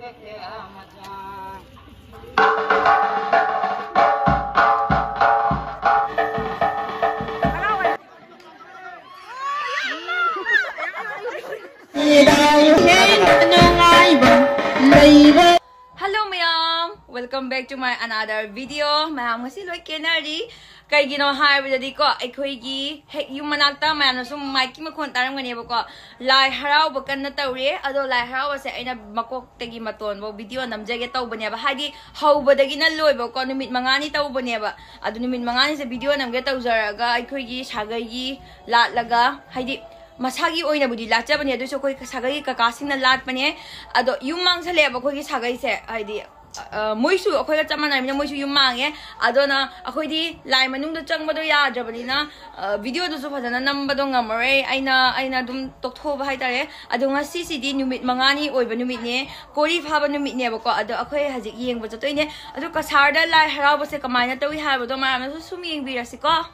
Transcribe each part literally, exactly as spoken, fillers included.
ꯍꯦꯟꯅ ꯅꯨꯡꯉꯥꯏꯕ ꯂꯩꯔꯦ꯫ Hello ꯃꯌꯥꯝ, welcome back to my another video. ꯃꯌꯥꯝ ꯉꯁꯤ ꯂꯣꯏ ꯀꯦꯅꯔꯤ꯫ ꯀꯩꯒꯤꯅꯣ ꯍꯥꯏꯕꯗꯗꯤꯀꯣ, ꯑꯩꯈꯣꯏꯒꯤ ꯍꯦꯛ ꯌꯨꯝ ꯃꯅꯥꯛꯇ ꯃꯌꯥꯝꯅ ꯁꯨꯝ ꯃꯥꯏꯛꯀꯤ ꯃꯈꯣꯟ ꯇꯥꯔꯝꯒꯅꯦꯕꯀꯣ, ꯂꯥꯏ ꯍꯔꯥꯎꯕ ꯀꯟꯅ ꯇꯧꯔꯤ꯫ ꯑꯗꯣ ꯂꯥꯏ ꯍꯔꯥꯎꯕꯁꯦ ꯑꯩꯅ ꯃꯀꯣꯛꯇꯒꯤ ꯃꯇꯣꯟꯐꯧ ꯚꯤꯗꯤꯑꯣ ꯅꯝꯖꯒꯦ ꯇꯧꯕꯅꯦꯕ, ꯍꯥꯏꯗꯤ ꯍꯧꯕꯗꯒꯤꯅ ꯂꯣꯏꯕꯀꯣ, ꯅꯨꯃꯤꯠ ꯃꯉꯥꯅꯤ ꯇꯧꯕꯅꯦꯕ꯫ ꯑꯗꯨ ꯅꯨꯃꯤꯠ ꯃꯉꯥꯅꯤꯁꯦ ꯚꯤꯗꯤꯑꯣ ꯅꯝꯒꯦ ꯇꯧꯖꯔꯒ ꯑꯩꯈꯣꯏꯒꯤ ꯁꯥꯒꯩꯒꯤ ꯂꯥꯠꯂꯒ, ꯍꯥꯏꯗꯤ ꯃꯁꯥꯒꯤ ꯑꯣꯏꯅꯕꯨꯗꯤ ꯂꯥꯠꯆꯕꯅꯦ, ꯑꯗꯨꯁꯨ ꯑꯩꯈꯣꯏ ꯁꯥꯒꯩꯒꯤ ꯀꯀꯥꯁꯤꯡꯅ ꯂꯥꯠꯄꯅꯦ꯫ ꯑꯗꯣ ꯌꯨꯝ ꯃꯥꯡꯁꯜꯂꯛꯑꯦꯕ ꯑꯩꯈꯣꯏꯒꯤ ꯁꯥꯒꯩꯁꯦ, ꯍꯥꯏꯗꯤ ꯑ, ꯃꯣꯏꯁꯨ ꯑꯩꯈꯣꯏꯒ ꯆꯞ ꯃꯥꯟꯅꯕꯅꯤꯅ ꯃꯣꯏꯁꯨ ꯌꯨꯝ ꯃꯥꯡꯉꯦ꯫ ꯑꯗꯨꯅ ꯑꯩꯈꯣꯏꯗꯤ ꯂꯥꯏ ꯃꯅꯨꯡꯗ ꯆꯪꯕꯗꯣ ꯌꯥꯗ꯭ꯔꯕꯅꯤꯅ, ꯑ, ꯚꯤꯗꯤꯑꯣꯗꯨꯁꯨ ꯐꯖꯅ ꯅꯝꯕꯗꯣ ꯉꯝꯃꯔꯣꯏ, ꯑꯩꯅ ꯑꯩꯅ ꯑꯗꯨꯝ ꯇꯣꯛꯊꯣꯛꯑꯕ ꯍꯥꯏꯇꯥꯔꯦ꯫ ꯑꯗꯣ ꯉꯁꯤꯁꯤꯗꯤ ꯅꯨꯃꯤꯠ ꯃꯉꯥꯅꯤ ꯑꯣꯏꯕ ꯅꯨꯃꯤꯠꯅꯦ, ꯀꯣꯔꯤ ꯐꯥꯕ ꯅꯨꯃꯤꯠꯅꯦꯕꯀꯣ꯫ ꯑꯗꯣ ꯑꯩꯈꯣꯏ ꯍꯧꯖꯤꯛ ꯌꯦꯡꯕ ꯆꯠꯇꯣꯏꯅꯦ꯫ ꯑꯗꯣ ꯀꯁꯥꯔꯗ ꯂꯥꯏ ꯍꯔꯥꯎꯕꯁꯦ ꯀꯃꯥꯏꯅ ꯇꯧꯏ ꯍꯥꯏꯕꯗꯣ ꯃꯌꯥꯝꯅꯁꯨ ꯁꯨꯝ ꯌꯦꯡꯕꯤꯔꯁꯤꯀꯣ꯫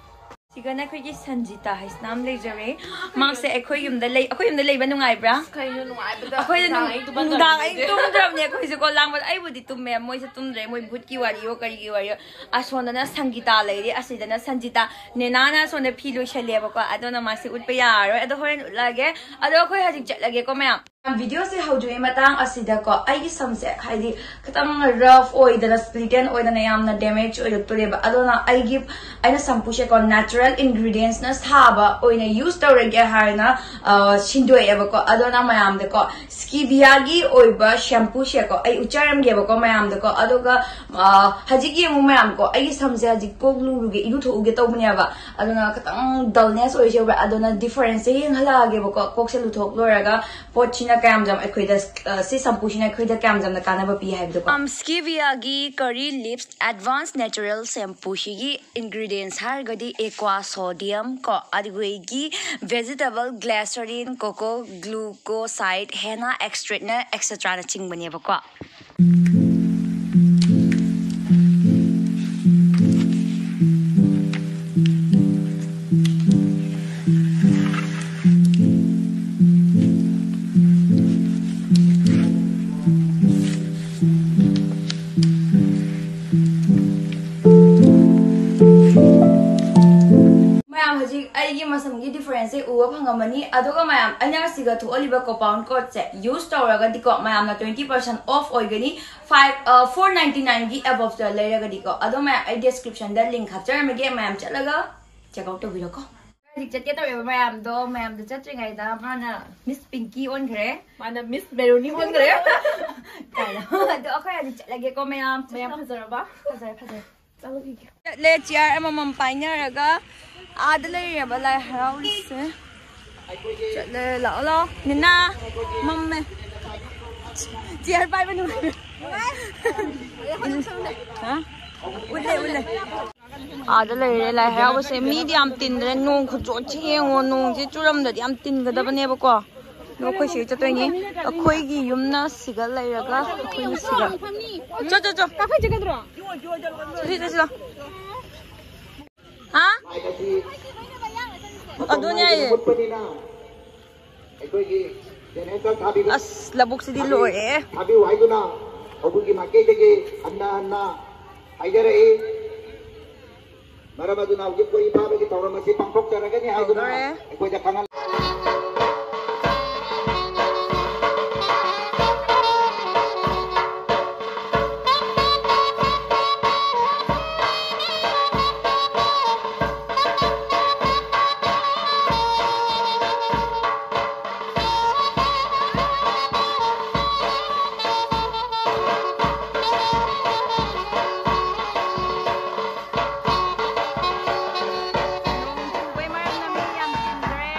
ꯁꯤꯒꯅ ꯑꯩꯈꯣꯏꯒꯤ ꯁꯟꯖꯤꯇꯥ ꯍꯥꯏꯁꯤꯅ ꯑꯃ ꯂꯩꯖꯔꯦ꯫ ꯃꯥꯁꯦ ꯑꯩꯈꯣꯏ ꯌꯨꯝꯗ ꯂꯩ, ꯑꯩꯈꯣꯏ ꯌꯨꯝꯗ ꯂꯩꯕ ꯅꯨꯡꯉꯥꯏꯕ꯭ꯔꯥ? ꯀꯩꯅꯣ ꯅꯨꯡꯉꯥꯏꯕꯗ ꯑꯩꯈꯣꯏꯗ ꯅꯨꯡꯗꯥꯡ ꯅꯨꯡ-, ꯑꯩ ꯇꯨꯝꯕ ꯅꯨꯡꯗꯥꯡ ꯑꯩ ꯉꯝꯗꯦ꯫ ꯇꯨꯝꯗ꯭ꯔꯕꯅꯦ ꯑꯩꯈꯣꯏꯁꯦꯀꯣ, ꯂꯥꯡꯕꯗ꯫ ꯑꯩꯕꯨꯗꯤ ꯇꯨꯝꯃꯦ, ꯃꯣꯏꯁꯦ ꯇꯨꯝꯗ꯭ꯔꯦ, ꯃꯣꯏ ꯚꯨꯠꯀꯤ ꯋꯥꯔꯤꯌꯣ ꯀꯔꯤꯒꯤ ꯋꯥꯔꯤꯌꯣ꯫ ꯑꯁꯣꯝꯗꯅ ꯁꯪꯒꯤꯇꯥ ꯂꯩꯔꯤ, ꯑꯁꯤꯗꯅ ꯁꯟꯖꯤꯇꯥ꯫ ꯅꯦꯅꯥꯅ ꯑꯁꯣꯝꯗ ꯐꯤ ꯂꯣꯏꯁꯜꯂꯦꯕꯀꯣ, ꯑꯗꯨꯅ ꯃꯥꯁꯦ ꯎꯠꯄ ꯌꯥꯔꯔꯣꯏ꯫ ꯑꯗꯣ ꯍꯣꯔꯦꯟ ꯎꯠꯂꯛꯑꯒꯦ꯫ ꯑꯗꯣ ꯑꯩꯈꯣꯏ ꯍꯧꯖꯤꯛ ꯆꯠꯂꯒꯦꯀꯣ ꯃꯌꯥꯝ꯫ ꯚꯤꯗꯤꯑꯣꯁꯦ ꯍꯧꯗ꯭ꯔꯤꯉꯩ ꯃꯇꯥꯡ ꯑꯁꯤꯗꯀꯣ, ꯑꯩꯒꯤ ꯁꯝꯁꯦ ꯍꯥꯏꯗꯤ ꯈꯤꯇꯪ ꯔꯐ ꯑꯣꯏꯗꯅ, ꯁ꯭ꯄ꯭ꯂꯤꯇꯦꯟ ꯑꯣꯏꯗꯅ ꯌꯥꯝꯅ ꯗꯦꯃꯦꯖ ꯑꯣꯏꯔꯛꯇꯣꯔꯦꯕ꯫ ꯑꯗꯨꯅ ꯑꯩꯒꯤ, ꯑꯩꯅ ꯁꯝꯄꯨꯁꯦꯀꯣ natural ingredientsꯅ ꯁꯥꯕ ꯑꯣꯏꯅ use ꯇꯧꯔꯒꯦ ꯍꯥꯏꯅ, ꯑ, ꯁꯤꯟꯗꯣꯛꯑꯦꯕꯀꯣ꯫ ꯑꯗꯨꯅ ꯃꯌꯥꯝꯗꯀꯣ Skeviaꯒꯤ ꯑꯣꯏꯕ shampooꯁꯦꯀꯣ ꯑꯩ ꯎꯠꯆꯔꯝꯒꯦꯕꯀꯣ ꯃꯌꯥꯝꯗꯀꯣ꯫ ꯑꯗꯨꯒ, ꯑ, ꯍꯧꯖꯤꯛ ꯌꯦꯡꯉꯨ ꯃꯌꯥꯝꯀꯣ, ꯑꯩꯒꯤ ꯁꯝꯁꯦ ꯍꯧꯖꯤꯛ ꯀꯣꯛ ꯂꯨꯔꯨꯒꯦ, ꯏꯔꯨꯊꯣꯛꯎꯒꯦ ꯇꯧꯕꯅꯦꯕ꯫ ꯑꯗꯨꯅ ꯈꯤꯇꯪ dullness ꯑꯣꯏꯔꯤꯁꯦ ꯎꯕ꯭ꯔꯥ? ꯑꯗꯨꯅ differenceꯁꯦ ꯌꯦꯡꯍꯜꯂꯛꯑꯒꯦꯕꯀꯣ, ꯀꯣꯛꯁꯦ ꯂꯨꯊꯣꯛ ꯂꯣꯏꯔꯒ꯫ ꯄꯣꯠꯁꯤꯅ ꯀꯌꯥꯝ ꯌꯥꯝ ꯑꯩꯈꯣꯏꯗ, ꯑ, ꯁꯤ ꯁꯝꯄꯨꯁꯤꯅ ꯑꯩꯈꯣꯏꯗ ꯀꯌꯥꯝ ꯌꯥꯝꯅ ꯀꯥꯟꯅꯕ ꯄꯤ ꯍꯥꯏꯕꯗꯣꯀꯣ꯫ Um, Skeviaꯒꯤ Curry Lips Advanced Natural Shampooꯁꯤꯒꯤ ingredients ꯍꯥꯏꯔꯒꯗꯤ aqua sodium ꯀꯣ, ꯑꯗꯨꯗꯒꯤ vegetable glycerin, coco glucoside, henna extractꯅ etcetera ꯅꯆꯤꯡꯕꯅꯦꯕꯀꯣ꯫ ꯁꯝꯒꯤ ꯗꯤꯐꯔꯦꯟꯁꯁꯦ ꯎꯕ ꯐꯪꯉꯝꯃꯅꯤ꯫ ꯑꯗꯨꯒ ꯃꯌꯥꯝ, ꯑꯩꯅ ꯁꯤꯒ ꯊꯣꯛꯍꯜꯂꯤꯕ ꯀꯣꯄꯥꯎꯟ ꯀꯣꯠꯁꯦ ꯌꯨꯁ ꯇꯧꯔꯒꯗꯤꯀꯣ, ꯃꯌꯥꯝꯅ ꯇ꯭ꯋꯦꯟꯇꯤ ꯄꯥꯔꯁꯦꯟ ꯑꯣꯐ ꯑꯣꯏꯒꯅꯤ꯫ ꯐꯥꯏꯚ ꯐꯣꯔ ꯅꯥꯏꯟꯇꯤ ꯅꯥꯏꯟꯒꯤ ꯑꯦꯕꯞꯇ ꯂꯩꯔꯒꯗꯤꯀꯣ꯫ ꯑꯗꯣ ꯃꯌꯥꯝ, ꯑꯩ ꯗꯤꯁꯀ꯭ꯔꯤꯞꯁꯟꯗ ꯂꯤꯡ ꯍꯥꯞꯆꯔꯝꯃꯒꯦ, ꯃꯌꯥꯝ ꯆꯠꯂꯒ ꯆꯦꯛ ꯑꯥꯎꯠ ꯇꯧꯕꯤꯔꯣꯀꯣ꯫ ꯍꯧꯖꯤꯛ ꯆꯠꯀꯦ ꯇꯧꯔꯤꯕ ꯃꯌꯥꯝꯗꯣ, ꯃꯌꯥꯝꯗꯣ ꯆꯠꯇ꯭ꯔꯤꯉꯩꯗ ꯃꯥꯅ ꯃꯤꯁ ꯄꯤꯡꯀꯤ ꯑꯣꯟꯈ꯭ꯔꯦ꯫ ꯃꯥꯅ ꯃꯤꯁ ꯕꯦꯔꯣꯅꯤ ꯑꯣꯟꯈ꯭ꯔꯦ꯫ ꯀꯥꯏꯅ꯫ ꯑꯗꯣ ꯑꯩꯈꯣꯏ ꯍꯧꯖꯤꯛ ꯆꯠꯂꯒꯦꯀꯣ ꯃꯌꯥꯝ꯫ ꯃꯌꯥꯝ ꯐꯖꯔꯕ? ꯐꯖꯔꯦ, ꯐꯖꯔꯦ꯫ ꯆꯠꯂꯦ, ꯆꯤꯌꯔ ꯑꯃꯃꯝ ꯄꯥꯏꯅꯔꯒ ꯑꯥꯗ ꯂꯩꯔꯦꯕ ꯂꯥꯏ ꯍꯔꯥꯎꯔꯤꯁꯦ꯫ ꯆꯠꯂꯦ, ꯂꯥꯛꯑꯣ, ꯂꯥꯛꯑꯣ꯫ ꯅꯤꯅꯥ, ꯃꯝꯃꯦ꯫ ꯆꯤꯌꯔ ꯄꯥꯏꯕ ꯅꯨꯡꯉꯥꯏꯕ꯭ꯔꯥ? ꯍꯥ? ꯎꯠꯂꯦ, ꯎꯠꯂꯦ꯫ ꯑꯥꯗ ꯂꯩꯔꯦ ꯂꯥꯏ ꯍꯔꯥꯎꯕꯁꯦ꯫ ꯃꯤꯗꯤ ꯌꯥꯝ ꯇꯤꯟꯗ꯭ꯔꯦ꯫ ꯅꯣꯡ ꯈꯨꯆꯣꯠꯁꯦ ꯌꯦꯡꯉꯣ꯫ ꯅꯣꯡꯁꯦ ꯆꯨꯔꯝꯗ꯭ꯔꯗꯤ ꯌꯥꯝ ꯇꯤꯟꯒꯗꯕꯅꯦꯕꯀꯣ꯫ ꯑꯗꯣ ꯑꯩꯈꯣꯏ ꯁꯤꯗ ꯆꯠꯇꯣꯏꯅꯤ꯫ ꯑꯩꯈꯣꯏꯒꯤ ꯌꯨꯝꯅ ꯁꯤꯒ ꯂꯩꯔꯒ ꯑꯩꯈꯣꯏꯅ ꯁꯤꯒ꯫ ꯆꯣ, ꯆꯣ, ꯆꯣ꯫ ꯀꯥꯐꯩ ꯆꯠꯀꯗ꯭ꯔꯣ? ꯁꯤ ꯆꯠꯁꯤ ꯂꯥꯎ꯫ ꯍꯥ? ꯑꯗꯨꯅꯦ ꯍꯥꯏꯌꯦ꯫ ꯑꯩꯈꯣꯏꯒꯤ ꯖꯦꯅꯦꯔꯦꯇꯔ ꯊꯥꯕꯤꯕ ꯑꯁ, ꯂꯧꯕꯨꯛꯁꯤꯗꯤ ꯂꯣꯏꯔꯦ꯫ ꯊꯥꯕꯤꯌꯨ ꯍꯥꯏꯗꯨꯅ ꯍꯧꯕꯒꯤ ꯃꯥꯏꯀꯩꯗꯒꯤ ꯍꯟꯅ ꯍꯟꯅ ꯍꯥꯏꯖꯔꯛꯏ꯫ ꯃꯔꯝ ꯑꯗꯨꯅ ꯍꯧꯖꯤꯛ ꯈꯣꯏꯔꯤ ꯐꯥꯕꯒꯤ ꯊꯧꯔꯝ ꯑꯁꯤ ꯄꯥꯡꯊꯣꯛꯆꯔꯒꯅꯤ ꯍꯥꯏꯗꯨꯅ ꯍꯧꯗꯣꯔꯦ꯫ ꯑꯩꯈꯣꯏꯗ ꯈꯪꯍꯟ ꯅꯣꯡ ꯆꯨꯕꯩ ꯃꯔꯝꯅ ꯃꯤ ꯌꯥꯝ ꯆꯤꯟꯈ꯭ꯔꯦ꯫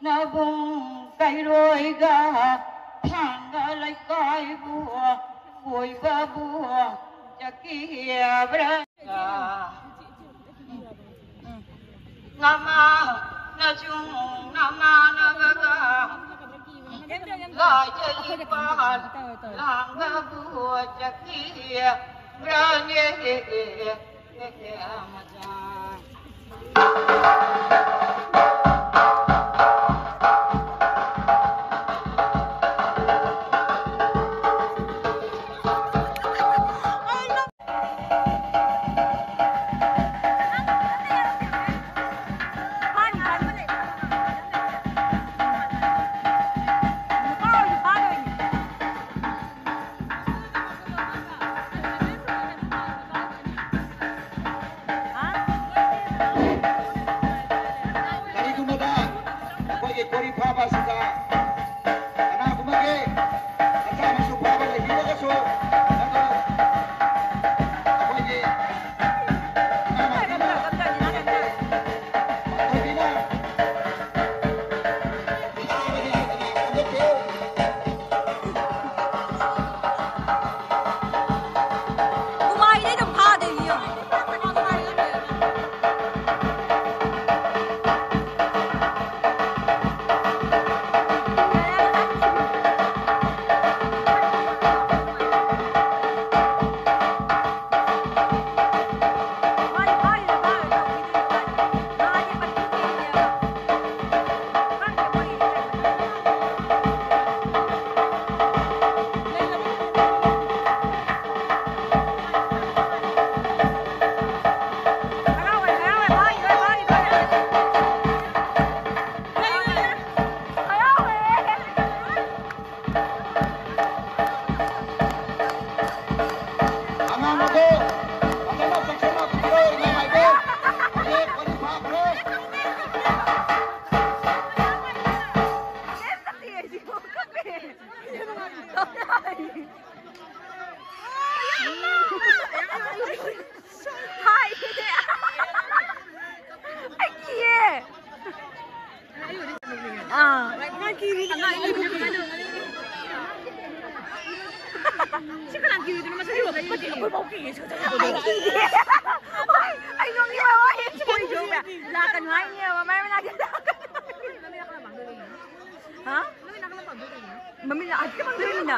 ꯅꯕꯨꯡ ꯀꯩꯔꯣꯏꯒ ꯊꯥꯡꯒ ꯂꯩꯀꯥꯏꯕꯨ ꯀꯣꯏꯕꯕꯨ ꯆꯠꯈꯤꯕ꯭ꯔꯥ? ꯅꯃꯥ ꯅꯁꯨꯡ ꯅꯃꯥꯟꯅꯕꯒ ꯂꯥꯏꯖ ꯏꯄꯥꯜ ꯂꯥꯡꯕꯕꯨ ꯆꯠꯈꯤꯕ꯭ꯔꯥꯅꯦ? ꯑꯩ ꯅꯣꯛꯅꯤꯡꯕ ꯋꯥ ꯍꯦꯛ ꯁꯣꯏꯗ꯭ꯔꯣꯃꯦ꯫ ꯂꯥꯛꯀꯅꯨ ꯍꯥꯏꯅꯦꯕ ꯃꯥꯏ ꯃꯅꯥꯛꯇ꯫ ꯍꯥ? ꯃꯃꯤꯠ ꯂꯥꯛꯑꯗꯤ ꯀꯃꯥꯏꯅ ꯇꯧꯔꯤꯅꯣ?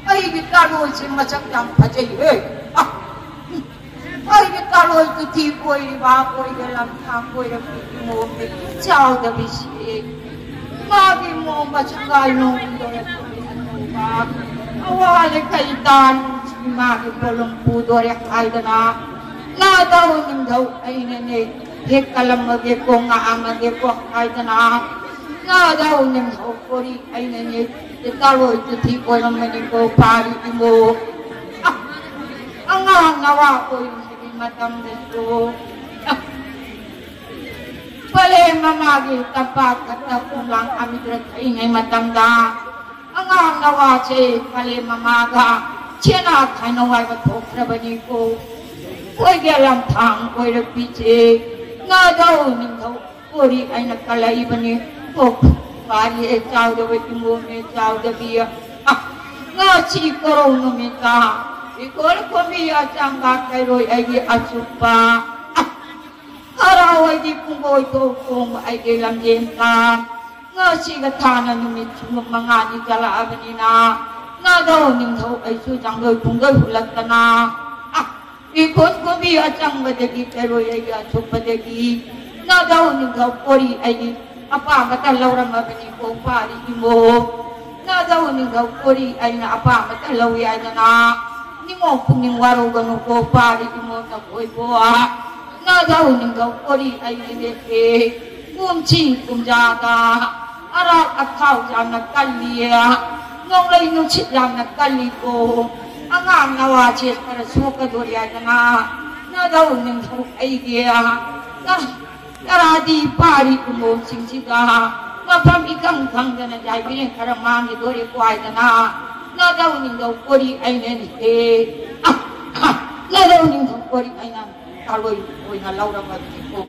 ꯑꯩꯒꯤ ꯀꯥꯂꯣꯏꯁꯦ ꯃꯁꯛ ꯌꯥꯝ ꯐꯖꯩꯍꯦ꯫ ꯑ, ꯑꯩꯒꯤ ꯀꯥꯂꯣꯏ ꯀꯨꯊꯤ ꯀꯣꯏꯔꯤꯕ, ꯀꯣꯏꯕ ꯂꯝꯁꯥꯡ ꯀꯣꯏꯔꯛꯄꯒꯤ ꯃꯑꯣꯡꯗ ꯆꯥꯎꯗꯕꯤꯁꯤ꯫ ꯃꯥꯒꯤ ꯃꯑꯣꯡ ꯃꯁꯛ ꯀꯥꯏꯅꯣ ꯑꯋꯥ ꯂꯩꯀꯥꯏ ꯇꯥꯟ ꯃꯥꯒꯤ ꯄꯣꯂꯨꯝ ꯄꯨꯗꯣꯔꯦ ꯍꯥꯏꯗꯅ ꯅꯥꯗꯧ ꯅꯤꯡꯊꯧ ꯑꯩꯅꯅꯦ ꯍꯦꯛ ꯀꯜꯂꯝꯃꯒꯦꯀꯣ, ꯉꯥꯛꯑꯝꯃꯒꯦꯀꯣ ꯍꯥꯏꯗꯅ ꯅꯥꯗꯧ ꯅꯤꯡꯊꯧ ꯀꯣꯔꯤ ꯑꯩꯅꯅꯦ ꯇꯥꯔꯣꯏ ꯇꯨꯊꯤ ꯑꯣꯏꯔꯝꯃꯅꯤꯀꯣ ꯄꯥꯔꯤ ꯏꯃꯣ꯫ ꯑ, ꯑꯉꯥꯡ ꯅꯋꯥ ꯑꯣꯏꯔꯤꯉꯩꯒꯤ ꯃꯇꯝꯗꯁꯨ, ꯑ, ꯄꯂꯦꯝ ꯃꯃꯥꯒꯤ ꯇꯝꯄꯥꯛ ꯈꯛꯇ ꯈꯣꯡꯂꯥꯡ ꯑꯃꯤꯗ꯭ꯔ ꯊꯛꯏꯉꯩ ꯃꯇꯝꯗ ꯑꯉꯥꯡ ꯅꯋꯥꯁꯦ ꯄꯂꯦꯝ ꯃꯃꯥꯒ ꯁꯦꯅꯥ ꯈꯥꯏꯅꯧ ꯍꯥꯏꯕ ꯊꯣꯛꯈ꯭ꯔꯕꯅꯤꯀꯣ꯫ ꯑꯩꯈꯣꯏꯒꯤ ꯂꯝꯊꯥꯡ ꯀꯣꯏꯔꯛꯄꯤꯁꯦ ꯅꯥꯗꯧ ꯅꯤꯡꯊꯧ ꯀꯣꯔꯤ ꯑꯩꯅ ꯀꯜꯂꯛꯏꯕꯅꯤ꯫ ꯀꯣꯛ ꯄꯥꯔꯤ ꯆꯥꯎꯗꯕ ꯏꯃꯣꯝꯅꯦ ꯆꯥꯎꯗꯕꯤ꯫ ꯑ, ꯉꯁꯤ ꯀꯣꯔꯧ ꯅꯨꯃꯤꯠꯇ ꯏꯀꯣꯜ ꯈꯣꯝꯕꯤ ꯑꯆꯥꯡꯕ ꯈꯩꯔꯣꯏ ꯑꯩꯒꯤ ꯑꯆꯨꯞꯄ꯫ ꯑ, ꯍꯔꯥꯎ ꯑꯩꯒꯤ ꯄꯨꯡꯒꯣꯏ ꯊꯣꯛ ꯈꯣꯡꯕ ꯑꯩꯒꯤ ꯂꯝꯖꯦꯟꯇ꯫ ꯉꯁꯤꯒ ꯊꯥꯅ ꯅꯨꯃꯤꯠ ꯁꯨꯝꯕ ꯃꯉꯥꯅꯤ ꯆꯠꯂꯛꯑꯕꯅꯤꯅ ꯅꯥꯗꯧ ꯅꯤꯡꯊꯧ ꯑꯩꯁꯨ ꯆꯥꯡꯗꯣꯏ ꯄꯨꯡꯗꯣꯏ ꯍꯨꯜꯂꯛꯇꯅ꯫ ꯑ, ꯏꯈꯣꯟ ꯈꯣꯝꯕꯤ ꯑꯆꯪꯕꯗꯒꯤ ꯀꯩꯔꯣꯏ ꯑꯩꯒꯤ ꯑꯁꯨꯛꯄꯗꯒꯤ ꯅꯥꯗꯧ ꯅꯤꯡꯊꯧ ꯀꯣꯔꯤ ꯑꯩꯒꯤ ꯑꯄꯥꯝꯕꯇ ꯂꯧꯔꯝꯃꯕꯅꯤ ꯀꯣ ꯄꯥꯔꯤ ꯏꯃꯣ꯫ ꯅꯥꯗꯧ ꯅꯤꯡꯊꯧ ꯀꯣꯔꯤ ꯑꯩꯅ ꯑꯄꯥꯝꯕꯇ ꯂꯧꯏ ꯍꯥꯏꯗꯅ ꯅꯤꯡꯉꯣꯝ ꯄꯨꯛꯅꯤꯡ ꯋꯥꯔꯧꯒꯅꯨ ꯀꯣ ꯄꯥꯔꯤ ꯏꯃꯣ ꯅꯈꯣꯏꯕꯣ꯫ ꯅꯥꯗꯧ ꯅꯤꯡꯊꯧ ꯀꯣꯔꯤ ꯑꯩꯅ ꯂꯦꯞꯄꯦ ꯀꯨꯝꯁꯤ ꯀꯨꯝꯖꯥꯗ ꯑꯔꯥꯛ ꯑꯈꯥꯎ ꯌꯥꯝꯅ ꯀꯜꯂꯤ꯫ ꯅꯣꯡꯂꯩ ꯅꯨꯡꯁꯤꯠ ꯌꯥꯝꯅ ꯀꯜꯂꯤꯀꯣ꯫ ꯑꯉꯥꯡ ꯅꯋꯥꯁꯦ ꯈꯔ ꯁꯣꯛꯀꯗꯣꯔꯤ ꯍꯥꯏꯗꯅ ꯅꯥꯗꯧ ꯅꯤꯡꯊꯧ ꯑꯩꯒꯤ ꯇꯔꯥꯗꯤ ꯄꯥꯔꯤ ꯀꯨꯝꯕꯣꯝꯁꯤꯡꯁꯤꯗ ꯃꯐꯝ ꯏꯈꯪ ꯈꯪꯗꯅ ꯌꯥꯏꯕꯤꯔꯦꯟ ꯈꯔ ꯃꯥꯡꯈꯤꯗꯣꯔꯦꯀꯣ ꯍꯥꯏꯗꯅ ꯅꯥꯗꯧ ꯅꯤꯡꯊꯧ ꯀꯣꯔꯤ ꯑꯩꯅ ꯅꯤꯛꯑꯦ꯫ ꯑ, ꯑ, ꯅꯥꯗꯧ ꯅꯤꯡꯊꯧ ꯀꯣꯔꯤ ꯑꯩꯅ ꯊꯥꯔꯣꯏ ꯑꯣꯏꯅ ꯂꯧꯔꯕꯅꯤꯀꯣ꯫